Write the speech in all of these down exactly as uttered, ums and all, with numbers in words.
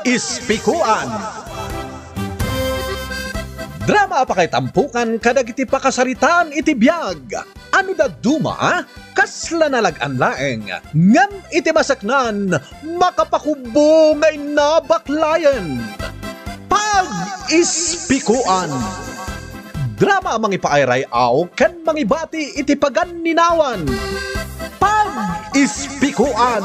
Pag-ispikuan. Drama a pakaitampukan kadagiti pakasaritaan iti biag. Ano dadduma, kasla nalag-an laeng, ngem iti maseknan, makapakubbo nga inna baklayen. Pag-ispikuan. Drama a mangipaayray-aw ken mangibati iti paganninawan. Pag-ispikuan.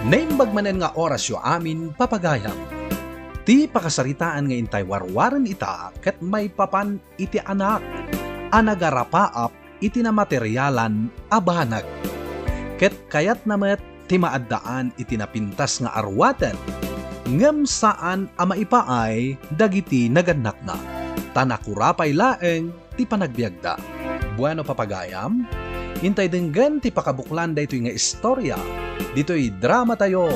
Naimbag manen nga orasyo amin, papagayam. Ti pakasaritaan nga intay warwaren ita ket maipapan iti anak a nagarapaap iti namaterialan a banag. Ket kayatna met ti maaddaan iti napintas nga arwaten, ngem saan a maipaay dagiti nagannakna, ta nakura pay laeng ti panagbiagda. Bueno, papagayam, intay denggen ti pakabuklan daytoy nga istorya ditoy dramatayo,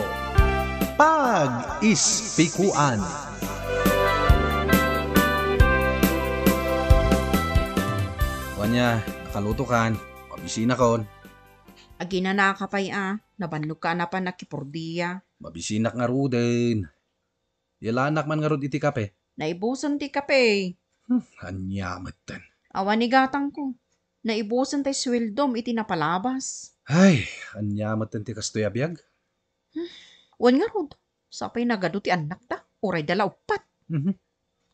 Pag-ispikuan. Wen, nakalutokan, mabisinakon. Aginanaka pay a, nabannogka a napan nakipordia. Mabisinak ngaruden. Yalanak man ngarud iti kape. Naibusen ti kape. Hmm, ania metten. Awan igatangko. Naibusen tay sueldom iti napalabas. Ay, ania metten ti kastoy a biag? Hmm, wen ngarud, sapay nagadu ti annakta, uray da la uppat. Mhm.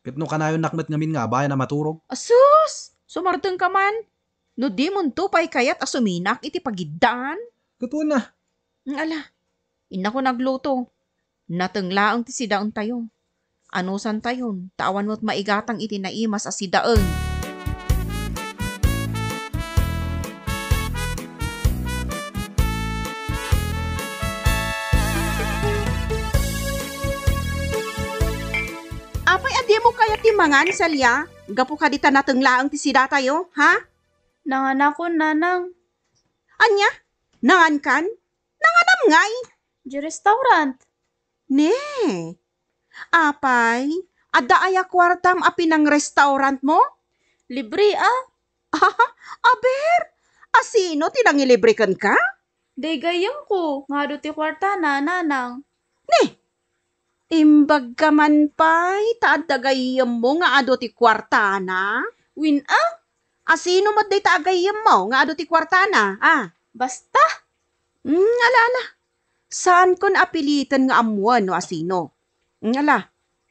Ket no kanayonnak met ngamin nga abayan a maturog? Asus! Sumardengka man. No dimonto pay kayat a suminaak iti pagiddaan? Ket wen a. Ala, innakon agluto. Nateng laeng ti sidaentayo. Anusantayon, ta awan met maigatang iti naimas a sidaen. Apay a dimo kayat ti mangan, Celia? Gapu kadi ta nateng laeng ti sidatayo, ha? Nanganakon, Nanang. Ania? Nangankan? Nanganam ngay? Di restaurant. Ne. Apay, adda aya kuartam a pinangrestaurantmo? Libre, a. Aber, a sino ti nangilibre kenka? Day gayyemko, nga adu ti kuartana, Nanang. Ne. Imbagka man pay, ta adda gayyemmo nga adu ti kuartana? Wen a. A sino met dayta a gayyemmo nga adu ti kuartana? A. Basta. Mm, ala, ala. Saankon a piliten nga ammoen no a sino. Mm, ala.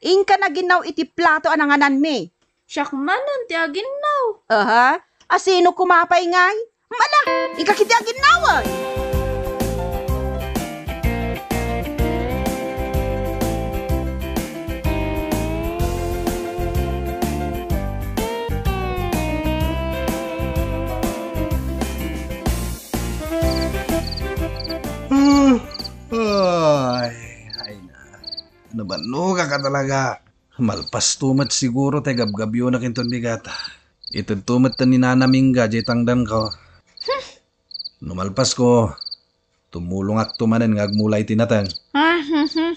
Inkan aginnaw iti plato a nangananmi. Siak manen ti aginnaw. Aha. A sino koma pay ngay? Mala, inka kiti aginnawen. Ay, ay na. Nabannogak a talaga. Malpasto met siguro tay gabgabionak inton bigat. Itedto met ni Nana Mingga jay tangdanko. Hmm. No malpasko, tumulongakto manen nga agmula iti nateng. Ah, hmm, hmm.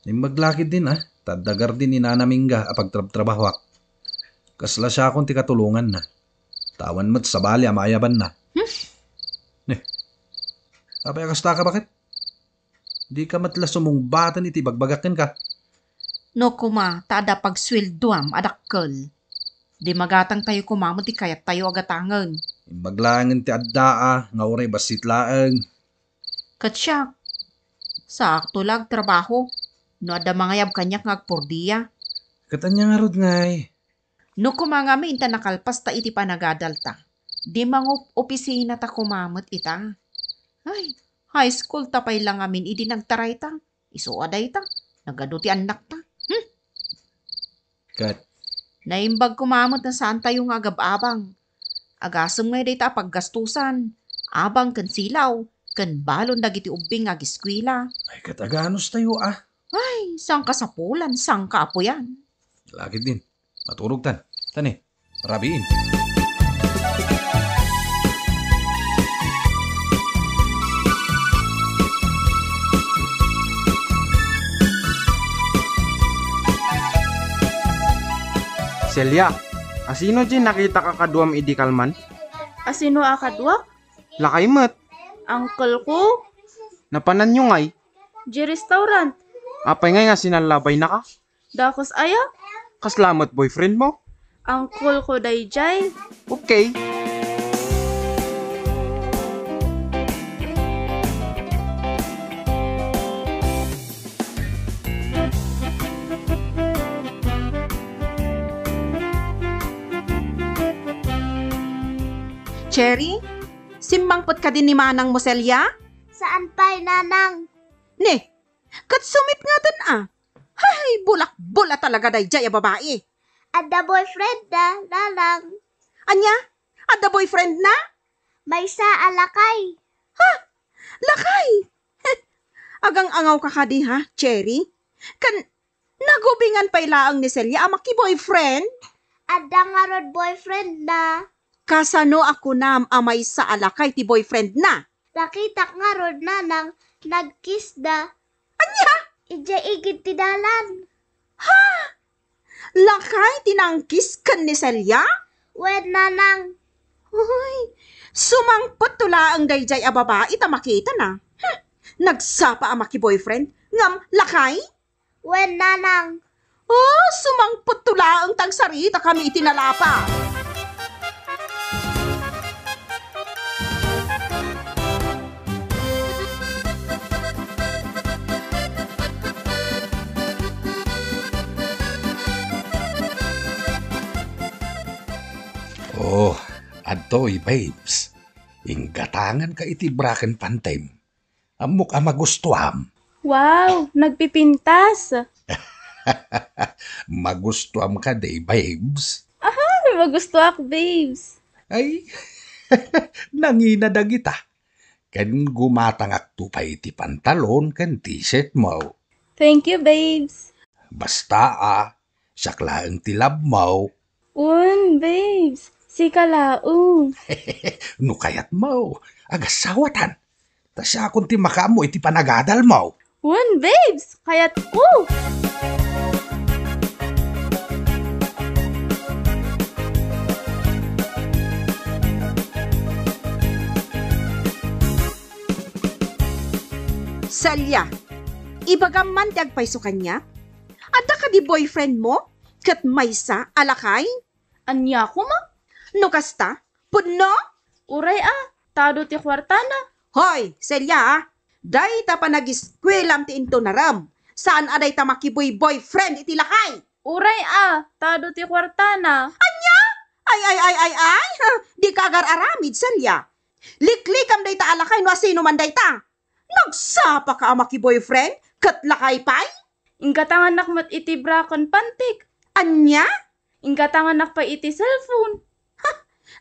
Imbag la ketdin, a, ta adda gardin ni Nana Mingga a pagtrabtrabahoak. Kasla siakon ti katulonganna. Ta awan met sabali a maayabanna. Hmm. Ne. Apay a kasta ka, baket? Dika met la sumungbaten iti ibagbagak kenka. No koma, ta adda pagsueldoam a dakkel. Di magatangtayo koma met ti kayattayo a gatangen. Imbag laengen ti addaa, nga uray bassit laeng. Ket siak, saakto la agtrabaho, no adda mangayab kaniak nga agpordia. Ket ania ngarud ngay? No koma ngamin ta nakalpasta iti panagadalta, di mangup-opisinata koma met ita. Ay, high school ta pay la ngamin idi nagtarayta. Isu a dayta, nagadu ti annakta. Hmm. Ket? Naimbag koma met a saantayo nga agab-abang. Agasem ngay dayta a paggastusan, abang ken silaw, ken balon dagiti ubbing nga agiskuela. Ay, ket aganustayo, a? Ay, sangkasapulan, sangkaapuyan. Lakit din. Maturog tan. Tani, rabiin. Celia, asino diay nakitaka kaduam idi kalman? Asino a kadua? Lakay met. Uncle ko. Napananyo ngay? Diay restaurant. Apay ngay nga sinalabaynaka? Dakes aya? Kasla met boyfriend mo? Uncle ko daydiay. Okay. Cherry, simmangpet kadi ni manang mo, Celia? Saan pay, nanang. Ne, ket sumitngaten a. Hay, bulakbol a talaga daydiay a babai. Adda boyfriend na, nanang. Ania? Adda boyfriend na? Maysa a lakay. Ha? Lakay? Agang-angawka kadi, ha, Cherry? Kan, nagubingan pay laeng ni Celia a maki-boyfriend? Adda ngarud boyfriend na. Kasano a kunam a maysa a lakay ti boyfriend na? Nakitak ngarud, nanang, nagkiss da. Ania? Idiay igid ti dalan. Ha? Lakay ti nangkiss ken ni Celia? Wen, nanang. Uy, sumangpet to laeng daydiay a babai ta makitana. Hmm, nagsapa a maki-boyfriend, ngem lakay? Wen, nanang. Oh, sumangpet to laeng ta agsaritakami iti nalapa. Oh, adtoy, babes. Inggatanganka iti bra ken pantim. Ammok a magustuam. Wow, nagpipintas. Magustuam kadi, babes? Aha, magustuak, babes. Ay, nangina dagita. Ken gumatangakto pay iti pantalon ken t-shirt mo. Thank you, babes. Basta, a, siak laeng ti love mo. Wen, babes, sika laeng. No kayat mo, agasawatan. Ta siakon ti makaammo iti panagadal mo. Wen, babes, kayatko. Celia, ibagam man ti agpayso kaniak? Adda kadi boyfriend mo ket maysa a lakay? Ania koma? No kasta, pudno? Uray a, ta adu ti kuartana. Hoy, Celia, a. Dayta panagiskuelam ti intunarem. Saan a dayta makiboy-boyfriend iti lakay. Uray a, ta adu ti kuartana. Ania? Ay, ay, ay, ay, ay. Ha, dika agar-aramid, Celia. Liklikam dayta a lakay no asino man dayta. Nagsapaka a makiboyfriend ket lakay pay? Inggatangannak met iti bra ken pantik. Ania? Inggatangannak pay iti cellphone. Ha?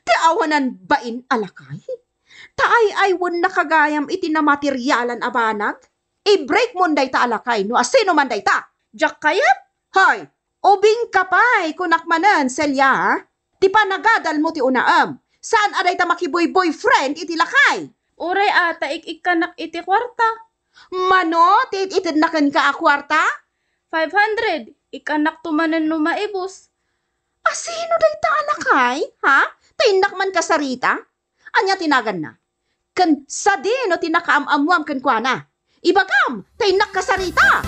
Ti awanan bain a lakay? Ta ay-aywennaka gayam iti namaterialan a banag? I-break mon dayta a lakay no asino man dayta. Diak kayat. Hoy, ubingka pay, kunak manen, Celia, ha? Ti panagadal mo ti unaem. Saan a dayta makiboy-boyfriend iti lakay? Uray a, ta ik-ikkannak iti kuarta. Mano ti it-itedna kenka a kuarta? Five hundred. Ikkannakto manen no maibus. Asino dayta a lakay, ha? Ta innak man kasarita? Ania ti naganna? Ken sadino ti nakaam-ammoam kenkuana? Ibagam, ta innak kasarita!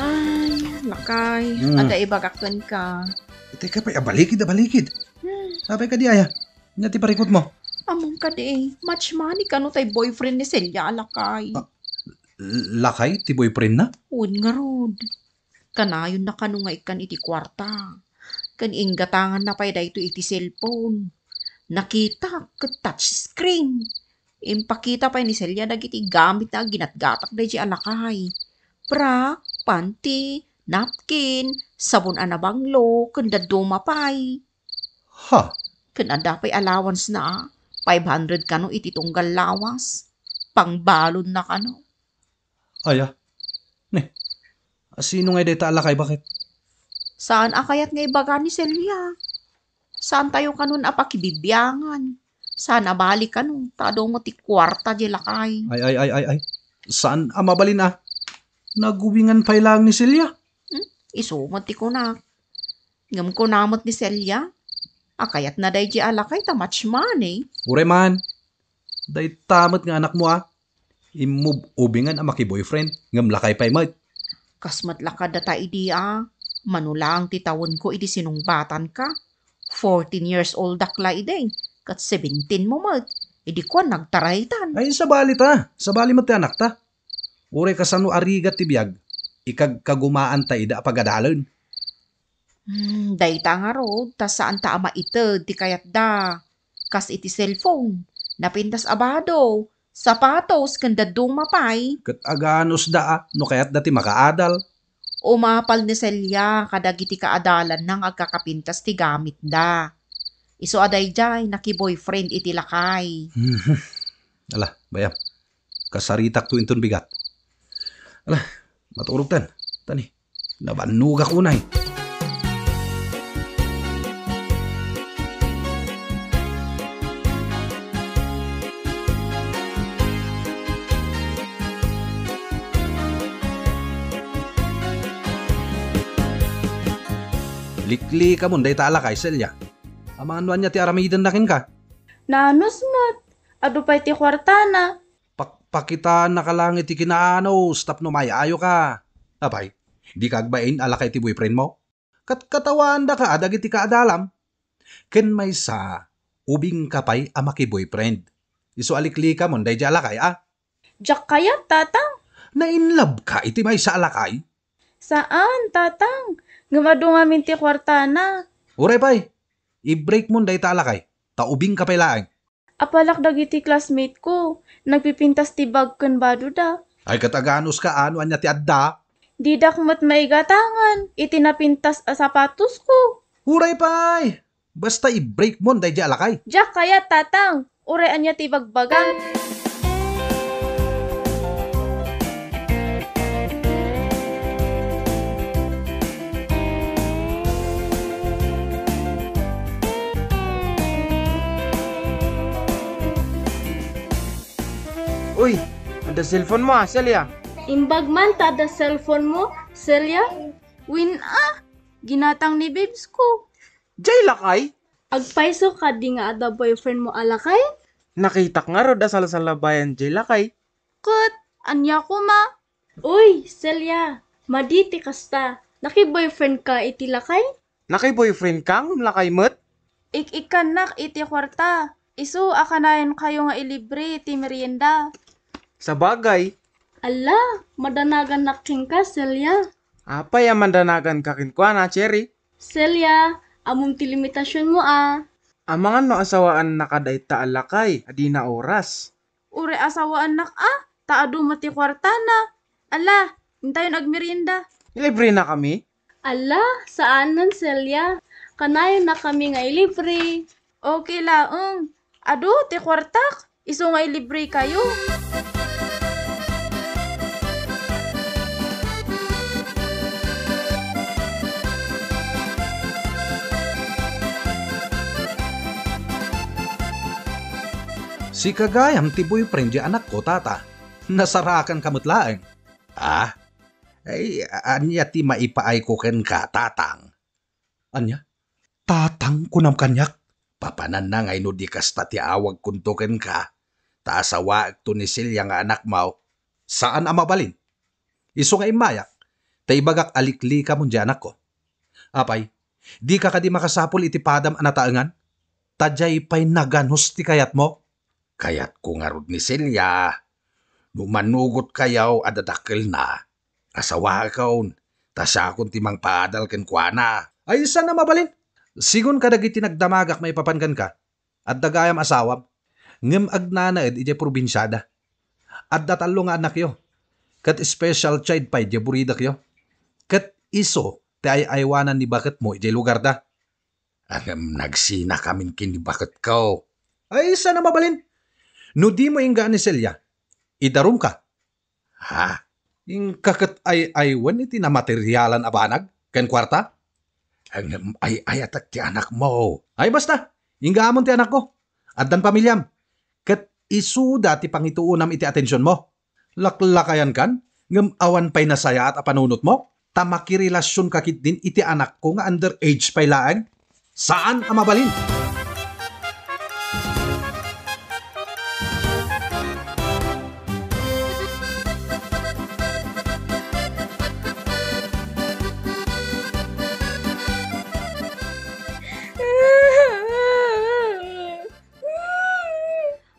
Ay, lakay. Hmm. Adda ibagak kenka. Itay ka pay, abalikid, abalikid. Hmm. Apay kadi aya? Ania ti parikut mo? Ammom kadi, much money kano tay boyfriend ni Celia a lakay. Ah, lakay ti boyfriend na? Wen ngarud. Kanayon na kano nga ikkan iti kuarta. Ken inggatangan na pay daytoy iti cellphone. Nakita ket touch screen. Impakita pay ni Celia dagiti gamit na aginatgatak daydi a lakay. Bra, panty, napkin, sabon a nabanglo, ken dadduma pay. Ha? Ken adda pay allowance na, five hundred kano iti tunggal lawas. Pangbalon na kano. Aya. Ne. Asino ngay dayta a lakay, baket? Saan a kayat nga ibaga ni Celia. Saan tayo kanon a pakibibiangan. Saan a bali kano, ta adu met ti kuarta diay lakay. Ay, ay, ay, ay, ay. Saan a mabalin a? Naguwingan pay laeng ni Celia. Hmm? Isu met ti kunak. Ngem kuna met ni Celia, a kayatna daydiay a lakay ta much money. Uray man. Dayta met nga anakmo a. Immub-ubingan a makiboyfriend, ngem lakay pay met. Kas met la kadata idi a, mano laeng ti tawenko idi sinungbatanka. Fourteen years old-ak la idi, ket seventeen mo met, idi kuan nagtaraytan. Ay, sabali ta, sabali met ti anakta. Uray kasano a rigat ti biag, ikagkagumaanta ida a pagadalen. Hmm, dayta ngarud, ta saanta a maited ti kayatda. Kas iti cellphone, napintas a bado, sapatos, ken dadduma pay. Ket aganusda a, no kayatda ti makaadal. Umapal ni Celia kadagiti kaadalanna nga agkakapintas ti gamitda. Isu a daydiay, nakiboyfriend iti lakay. Ala, bayam. Kasaritakto inton bigat. Ala, maturogtan. Tani, nabannogak unay. Liklikamon dayta a lakay, Celia. Amangan no ania ti aramidenna kenka? Naanus met. Adu pay ti kuartana. Pakpakitaannaka laeng iti kinaanus tapno maayayo ka. Apay, dika agbain a lakay ti boyfriend mo? Kat-, katawaandaka a dagiti kaadalam. Ken maysa, ubingka pay a makiboyfriend. Isu a liklikamon daydiay a lakay, a? Diak kayat, Tatang. Nainlabka iti maysa a lakay? Saan, Tatang. Ngem adu ngamin ti kuartana. Uray pay, i-break mon dayta a lakay, ta ubingka pay laeng. Apalak dagiti classmate ko, nagpipintas ti bag ken badoda. Ay, ket aganuska, ano ania ti adda? Didak met maigatangan iti napintas a sapatosko. Uray pay! Basta i-break mon daydiay a lakay. Diak kayat, Tatang. Uray ania ti ibagbagam. Uy, adda cellphone mo, ah, Celia? Imbag man ta adda cellphone mo, Celia? Wen, ah, ginatang ni babes ko. Jay lakay? Agpayso kadi nga adda boyfriend mo a lakay? Nakitak ngarud a salsalabayan jay lakay. Ket, ania koma? Uy, Celia, madi ti kasta. Nakiboyfriend ka iti lakay? Nakiboyfriend ka ngem lakay met? Ik-ikkannak iti kuarta. Isu a kanayon kayo nga ilibre ti merienda. Sabagay. Alla, madanagannak kenka, Celia. Apay a madanaganka kenkuana, Cherry? Celia, ammom ti limitasionmo a. Amangan no asawaannaka dayta a lakay a dina oras. Uray asawaannak a, ta adu met ti kuartana. Ala, intayon agmerienda. Ilibrenakami? Ala, saanen, Celia. Kanayonnakami nga ilibre. Okay laeng. Adu ti kuartak. Isu nga ilibrekayo. Sika gayam ti boyfriend ti anakko, tata. Nasarakanka met laeng. Ah? Ay, ania ti maipaayko kenka, tatang? Ania? Tatang, kunam kaniak? Papananna ngay no di kasta ti awagkonto kenka, ta asawaekto ni Celia nga anakmo. Saan a mabalin. Isu nga immayak, ta ibagak a liklikamon ti anakko. Apay, dika kadi makasapul iti padam a nataengan? Ta diay pay naganus ti kayatmo. Kayatko ngarud ni Celia. No manugotkayo a dadakkelna, asawaekon, ta siakon ti mangpaadal kenkuana. Ay, saan a mabalin. Sigun kadagiti nagdamagak maipapan kenka, adda gayam asawam, ngem agnanaed idiay probinsiada. Adda tallo nga annakyo, ket special child pay diay buridakyo. Ket isu ti ay-aywanan ni baketmo idiay lugarda. Ngem nagsinakamin ken ni baketko. Ay, saan a mabalin. No dimo inggaan ni Celia, idarumka. Ha? Inka ket ay-aywen iti namaterialan a banag ken kuarta? Ngem ay-ayatek ti anakmo. Ay, basta, inggaamon ti anakko. Addan pamiliam. Ket isuda ti pangituonam iti atensionmo. Laklakayankan, ngem awan pay nasayaat a panunotmo? Ta makirelasionka ketdin iti anakko nga underage pay laeng? Saan a mabalin!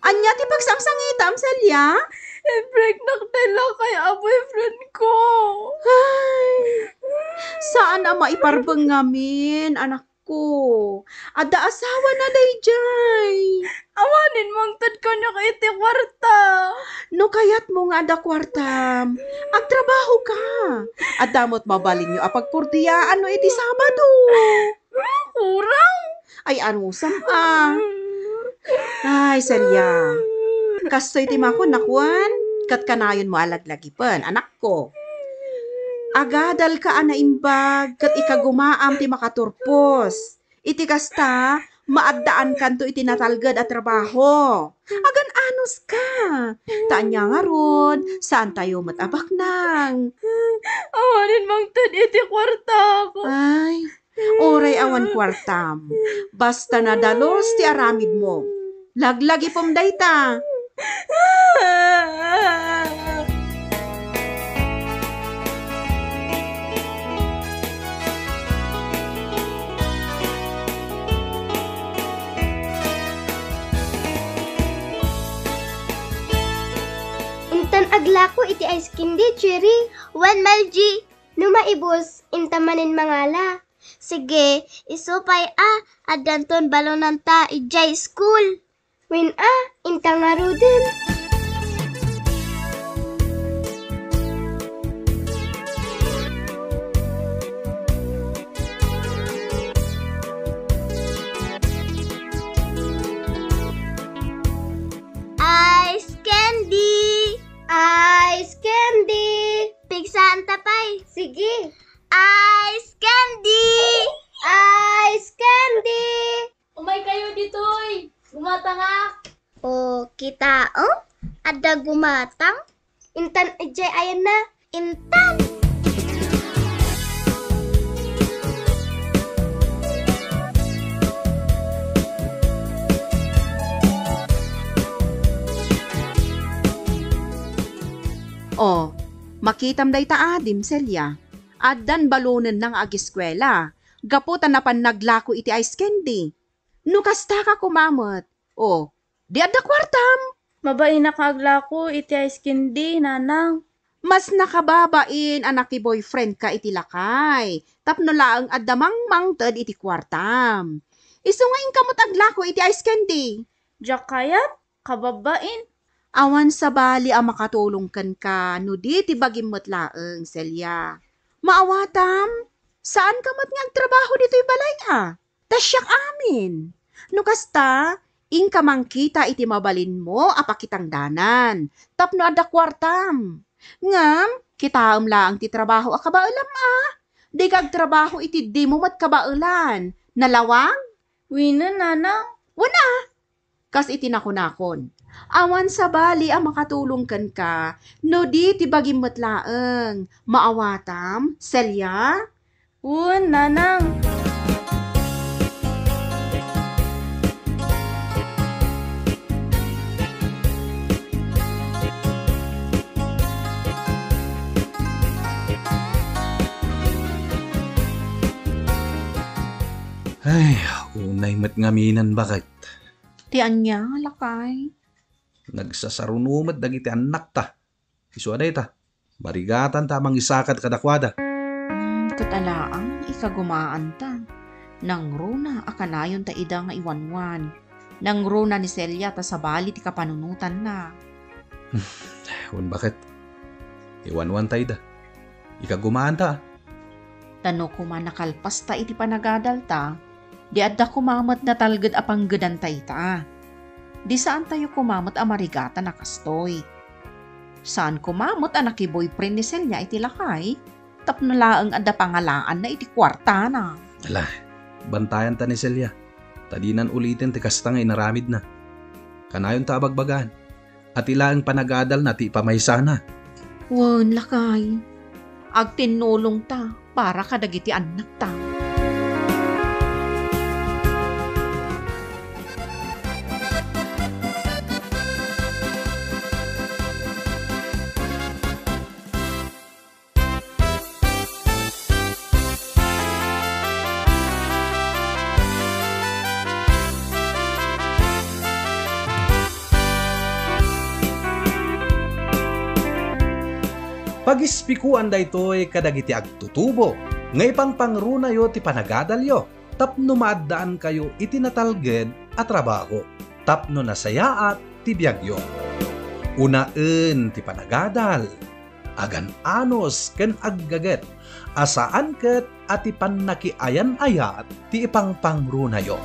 Ania ti pagsangsangitam, Celia? I-break nak ti lakay a boyfriend ko. Ay, saan a maiparbeng ngamin, anakko. Adda asawana daydiay. Awanen mangted kaniak iti kuarta. No kayatmo nga adda kuartam, agtrabahoka. Adda met mabalinyo a pagpurdiyaan no iti Sabado. Kurang. Ay, anusam a. Ay, Celia. Kastoy ti makunak wen, ket kanayonmo a laglagipen, anakko. Agadalka a naimbag, ket ikagumaam ti makaturpos. Iti kasta, maaddaankanto iti natalged a trabaho. Agan-anuska. Ta ania ngarud, saantayo met a baknang. Awanen mangted iti kuartako. Ay, uray awan kuartam. Basta nadalus ti aramidmo. Laglagipem dayta. Intan aglako iti ice candy, Cherry. Wen, Margie, no maibus, inta manen mangala. Sige, isu pay a, addanton balonanta idiay school. Wen a, inta ngaruden. Ice candy! Ice candy! Pigsaanta pay. Sige. Ice candy! Ice candy! Umay kayo ditoy! Gumatangak! O, kita, o? Adda gumatang? Intan idiay ayanna. Intan! O, makitam dayta adim, Celia. Addan balonenna nga ageskuela. Gapu ta napan naglako iti ice candy. No kasta ka koma met, o, di adda kuartam. Mabainak nga aglako iti ice candy, nanang. Mas nakababain a nakiboyfriendka iti lakay, tapno laeng adda mangmangted iti kuartam. Isu nga inka met aglako iti ice candy. Diak kayat, kababain. Awan sabali a makatulong kenka no di ti bagim met laeng, Celia. Maawatam, saanka met nga agtrabaho ditoy balay a? Ta siak amin. No kasta, inka mangkita iti mabalinmo a pakitangdanan tapno adda kuartam. Ngem, kitaem laeng ti trabaho a kabaelam a. Dika agtrabaho iti dimo met kabaelan. Nalawag? Wenen, nanang. Wen a. Kas iti nakunakon, awan sabali a makatulong kenka no di ti bagim met laeng. Maawatam, Celia? Wen, nanang. Ay, unay met ngaminen, baket. Ti ania, lakay? Nagsasaruno met dagiti annakta. Isu a dayta, marigatanta a mangisakad kadakuada. Hmm, ket alaang ikagumaanta. Nangruna a kanayonta ida nga iwanwan. Nangruna ni Celia ta sabali ti kapanunotanna. Wen, baket? Iwanwanta ida. Ikagumaanta. Ta no koma nakalpasta iti panagadalta, Di adda koma met natalged a panggedan ta ita. Di saantayo koma met a marigatan a kastoy. Saan koma met a nakiboyfriend ni Celia iti lakay tapno laeng adda pangalaanna iti kuartana. Ala, bantayanta ni Celia, ta dinan uliten ti kasta nga inaramidna. Kanayonta a bagbagaan, a ti laeng panagadalna ti ipamaysana. Wen, lakay, agtinnulongta para kadagiti annakta. Pagispikoan daytoy kadagiti agtutubo nga ipangpangrunayo ti panagadalyo tapno maaddaankayo iti natalged a trabaho tapno nasayaat ti biagyo. Unaen ti panagadal, agan-anos ken aggaget a saan ket a ti pannakiayan-ayat ti ipangpangrunayo.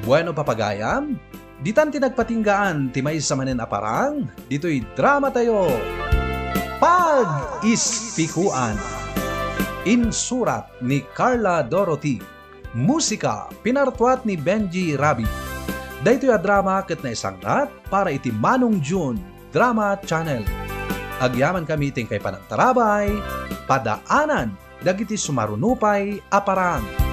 Bueno, papagayam, ditan ti nagpatinggaan ti maysa manen a parang ditoy dramatayo, Pag-ispikoan. Insurat ni Carla Dorothy. Musika, pinartuat ni Benji Rabi. Daytoy a drama ket naisangrat para iti Manong June Drama Channel. Agyamankami iti inkay panagtarabay, padaanan dagiti sumaruno pay a parang.